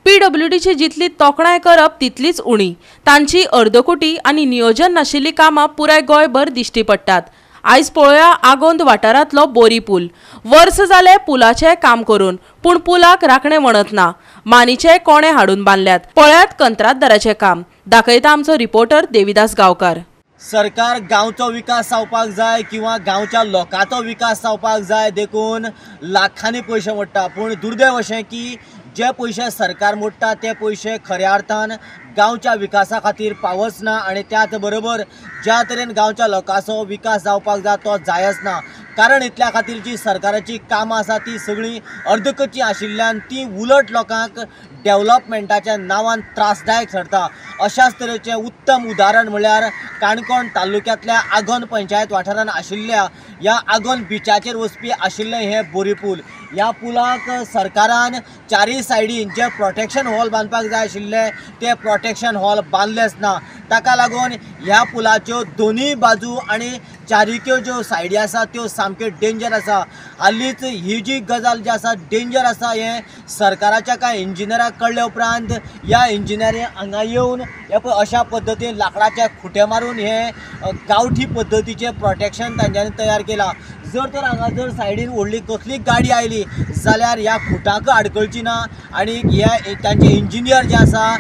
पीडब्ल्यूडीची जितली तोखणाय करप तितलीच उणी. तांची अर्दकुटी आनी नियोजन नाशिल्ली कामां पुराय गोंयभर दिश्टी पडटात. आयज पळोवया आगोंद वाठारांतलो बोरी पूल. वर्स जालें पुलाचें काम करून, पूण पुलाक राखणे वणत ना. मानीचे कोणे हाडून बांदल्यात. पळयात कंत्राटदाराचें काम. दाखयता आमचो रिपोर्टर देविदास गांवकार. सरकार गांवचो विकास जावपाक जाय किंवा गांवच्या लोकांचो विकास जावपाक जाय देखून लाखांनी पयशे मोडटा, पूण दुर्दैव अशें की जे पयशे सरकार मोडटा ते पयशे खऱ्या अर्थान गांवच्या विकासा खातीर पावच ना आनी त्याच बरोबर ज्या तरेन गांवच्या लोकांचो विकास जावपाक जाय तो जायच ना. कारण इतल्या खातीर जी सरकाराची कामां आसा ती सगळीं अर्दकच्ची आशिल्ल्यान ती उलट लोकांक डेव्हलपमेंटाच्या नांवान त्रासदायक ठरता. अशाच तरेचें उत्तम उदाहरण म्हळ्यार काणकोण तालुक्यांतल्या आगोंद पंचायत वाठारांत आशिल्ल्या ह्या आगोंद बिचाचेर वचपी आशिल्लें हें बोरी पूल. ह्या पुलाक सरकारान चारय सायडीन जे प्रोटेक्शन हॉल बांदपाक जाय आशिल्ले ते प्रोटेक्शन हॉल बांदलेच ना. ताका लागून ह्या पुलाच्यो दोनूय बाजू आनी चारिक्यो ज्यो सायडी आसा त्यो सामक्यो डेंजर आसा. हालींच ही जी गजाल जी आसा डेंजर आसा हें सरकाराच्या कांय इंजिनियराक कळ्ळे उपरांत ह्या इंजिनियरींग हांगा येवन हे पळय अशा पद्दतीन लांकडाचे खुटे मारून हे गांवठी पद्दतीचें प्रोटेक्शन तांच्यांनी तयार केलां. जर तर हांगा जर सायडीन व्हडली कसली गाडी आयली जाल्यार ह्या खुटांक आडकळची ना आनी हे तांचे इंजिनियर जे आसा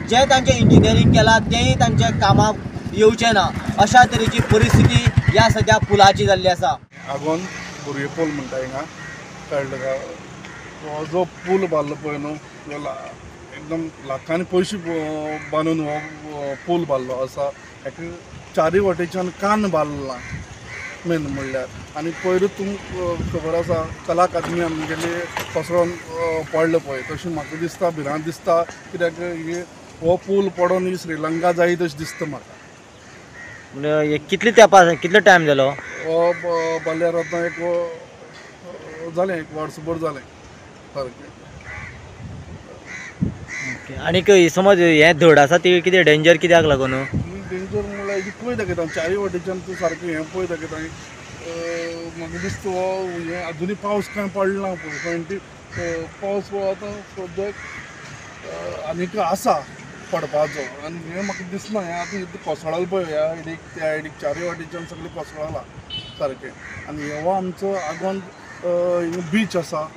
जे तांचें इंजिनियरींग केलां तेंय तांच्या कामाक येवचें ना. अशा तरेची परिस्थिती ह्या सद्या पुलाची जाल्ली आसा. आगोंद बोरये पूल म्हणटा हिंगा, कळ्ळें का? हो जो पूल बांदलो पळय न्हू, एकदम लाखांनी पयशे बांदून हो पूल बांदलो आसा. हेका चारूय वटेच्यान कान बांदला मेन म्हणल्यार. आनी पयरूच तुमकां खबर आसा कला अकादमी आमगेली कोसळोन पडलो पळय, तशें म्हाका दिसता भिरांत दिसता कित्याक हो पूल पडोन ही श्रीलंका जायत अशें दिसता म्हाका. कितले तेंपा कितलो टायम जालो हो बांदल्यार? आतां एक जालें एक वर्सभर जालें सारकें. आनीक समज हें धड आसा ती कितें डेंजर कित्याक लागून? डेंजर म्हणल्यार पळय दाखयता चारूय वटेच्यान तूं सारकें हें पळय दाखयता. म्हाका दिसता हो हें अजुनूय पावस कांय पडला पळय, पावस हो आतां सद्याक आनीक आसा पडपाचो आनी हें म्हाका दिसना. हें आतां इतलें कोसळ्ळां पळय ह्या सायडीक त्या सायडीक चारूय वटेच्यान सगळें कोसळ्ळां सारकें. आनी हो आमचो आगोंद बीच आसा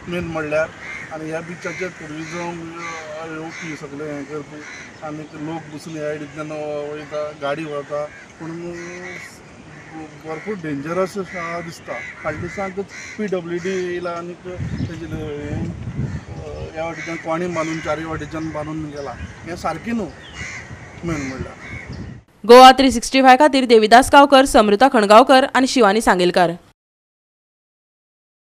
मेन म्हणल्यार. आनी ह्या बिचाचेर ट्युरिजम येवपी सगळे हें करपी आनी लोक बसून ह्या सायडींतल्यान वयता, गाडी वता, पूण भरपूर डेंजरस अशें दिसता. फाटल्या दिसांकच पीडब्ल्यूडी येयला आनी तेजे ह्या वाटेच्यान कोणी बांदून चारूय वाटेच्यान बांदून गेला. हें सारकें न्हू मेन म्हणल्यार. गोवा 365 खातीर देविदास गांवकर, समृता खणगांवकर आनी शिवानी सांगेलकार.